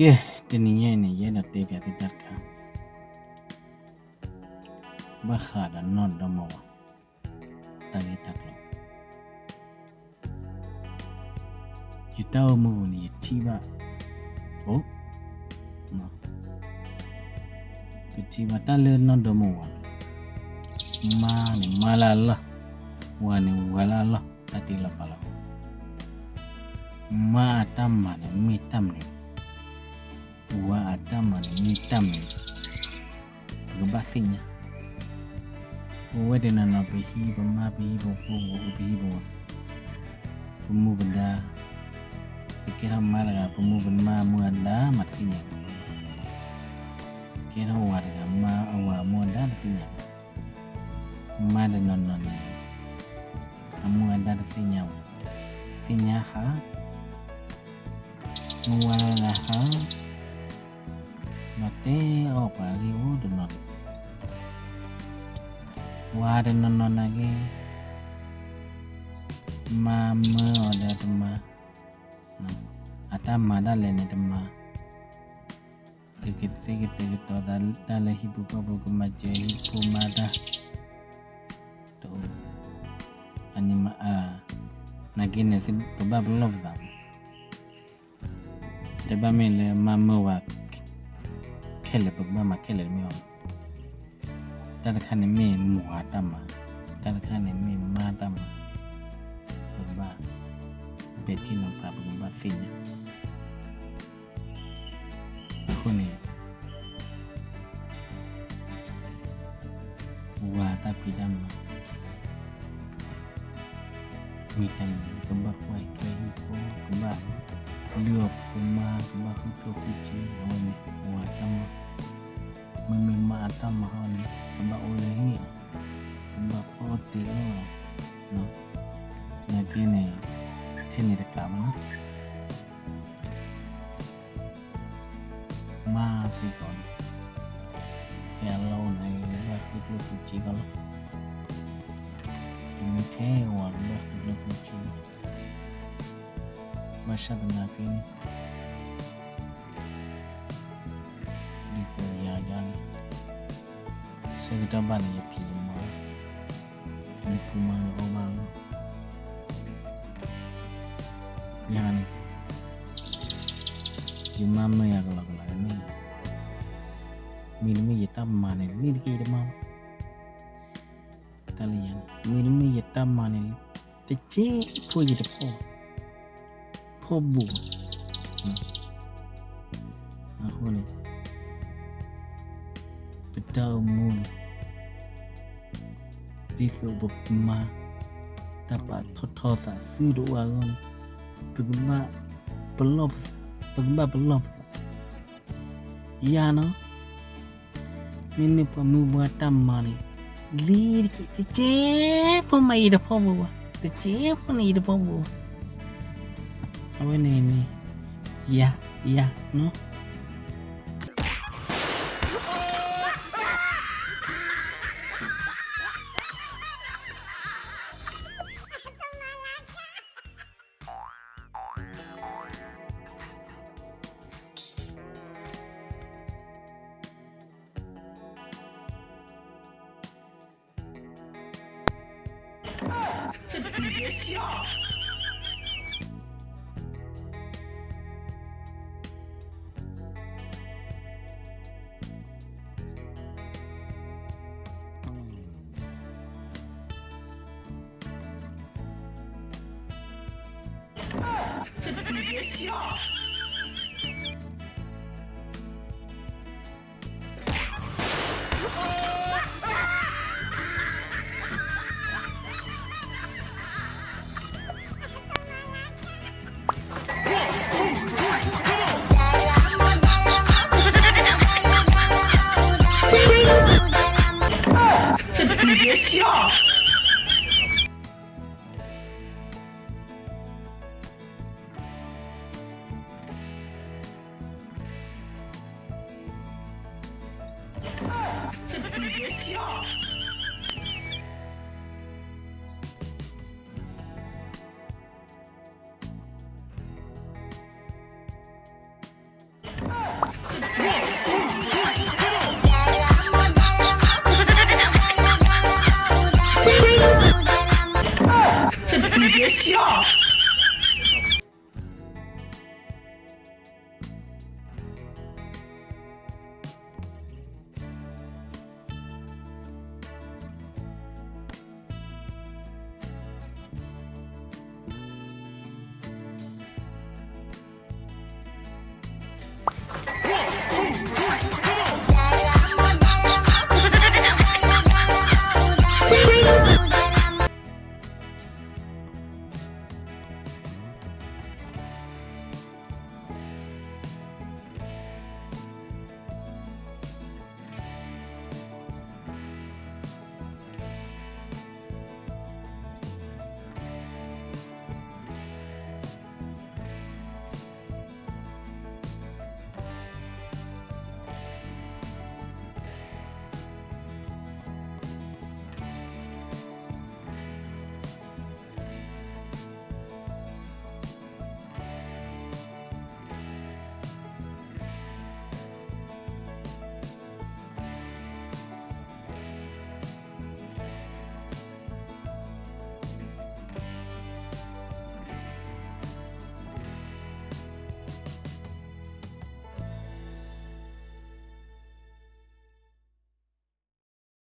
ကဲ, တနံၤညါအံၤန့ၣ် ယအဲၣ်ဒိးတဲပၠးသုတၢ်တခါ, ဘၣ်ဃးဒီးနီၢ်ဒီမါဝၤ တၢ်ဂ့ၢ်တၢ်ကျိၤ. ယတၢ်အိၣ်မူပူၤန့ၣ် ယထံၣ်ဘၣ်, အိၣ်, ယထံၣ်ဘၣ်တၢ်လၢနီၢ်ဒီမါဝၤန့ၣ်, မါန့ၣ်မါလၢအလီၢ်, ဝၤန့ၣ်ဝၤလၢအလီၢ်, တၢ်တ့လီၤပာ်လီၤ. မါအတၢ်မၤန့ၣ်မ့ၢ်တၢ်မနုၤ, ဝၤအတၢ်မၤန့ၣ်မ့ၢ်တၢ်မနုၤ, ပကဘၣ်သ့ၣ်ညါ. ပဝဲတနီၤနီၤ ပဟံးပမါ ပဟံးပဖိ ပဟံးပဝၤ, ပမူပဒါ, ပကဲထီၣ်မါတဂၤ ပမူပမါအမူအဒါမၤတသ့ၣ်ညါ, ကဲထီၣ်ဝၤတဂၤ မါအဝၤအမူအဒါတသ့ၣ်ညါ, မါတနီၤနီၤန့ၣ် အမူအဒါတသ့ၣ်ညါဘၣ်, သ့ၣ်ညါဟး, မူဝၤလၢဟး, ဒီးတဲအီၣ်ပှၤဂ့ၢ်အိၣ်တနီၤ, ဝၤတနီၤနီၤနာ်က့, မါမၢအီၤဒီးတမၤ, အတၢ်မၤဒၣ်လဲာ်န့ၣ်တမၤ, ကကသ့ကတဲာ်ကတီၤသးတၢ်လၢဟံၣ်ပူၤဃီပူၤ ကမၤစၢၤဟံၣ်ဖိမါတၢ်, တအိၣ်, အန့ၣ်မး, နာ်က့န့ၣ် ပဘၣ်ပလီၢ်ပသး, တဘၣ်မ့ၢ်လၢမါမၢဝၤခဲလၢာ် ပကဘၣ်မၤခဲလၢာ်တမ့ၢ်ဘၣ်. တၢ်တခါန့ၣ်မ့ၢ်မါတၢ်မၤ, တၢ်တခါန့ၣ်မ့ၢ်မါတၢ်မၤ, ပကဘၣ်ပဲာ်ထံနီၤဖး ပကဘၣ်သ့ၣ်ညါ. အဃိန့ၣ် ဝၤတၢ်ဖံးတၢ်မၤ မ့ၢ်တၢ်မနုၤ ကဘၣ်ကွၢ်ထွဲဟံၣ်ဖိ, ကဘၣ်လုၢ်အီၣ်ဖိမါ, ကဘၣ်ဃုကျိၣ်ဃုစ့, အဝဲန့ၣ် ဝၤတၢ်မၤ, မ့မ့ၢ်မါအတၢ်မၤဟီန့ၣ် ကဘၣ်အိၣ်လၢဟံၣ်အီၤ, ကဘၣ်ဖီအီၣ်တ့ၢ်အီၣ်, နာ်က့န့ၣ် ထဲန့ၣ်တကးဘၣ်နီၤ မါစ့ၢ်ကီးန့ၣ် ဖဲအလီၢ်အိၣ်န့ၣ် ဘၣ်ဃုကျိၣ်ဃုစ့ကီးလီၤ. တမ့ၢ်ထဲဝၤကဘၣ်ဃုကျိၣ်ဃုစ့, ဘၣ်ဆၣ်သနာ်က့န့ၣ် ဒ်သိးယၤယၤန့ၣ် ဆၢကတီၢ်ဘၣ်န့ၣ် ယဖံးယမၤ ယဖိမါလၢအီၣ်ဘၣ်လီၤ. ယၤန့ၣ် ယမါမၢယၤကလီကလီန့ၣ်, မ့တမ့ၢ်ယတၢ်မၤန့ၣ် လ့ၤတက့ၢ်ယတမၤဘၣ်. တၢ်လၢယၤန့ၣ် မ့တမ့ၢ်ယတၢ်မၤန့ၣ် တစ့ဖိယတဖီၣ်, ဖီၣ်ဘူးဘၣ်. အဃိန့ၣ် ပတၢ်အိၣ်မူန့ၣ် ဒ်သိးပမၤ တၢ်ပာ်ထီၣ်ထီသးသုတအိၣ်အဂီၢ်န့ၣ် ပကဘၣ်ပလီၢ်, ပကဘၣ်ပလီၢ်ပသး ယၤနီၤ, မ့မ့ၢ်ပှၤမုၢ်ပှၤတၢ်မၤန့ၣ် လ့ၤတက့ၢ်, တစ့ဖိမးယတဖီၣ်ဘူးဘၣ်, တစ့ဖိန့ၣ်ယတဖီၣ်ဘူးဘၣ်. အဝဲန့ၣ်န့ၣ် ယၤ, ယၤနီၤ. ဒီး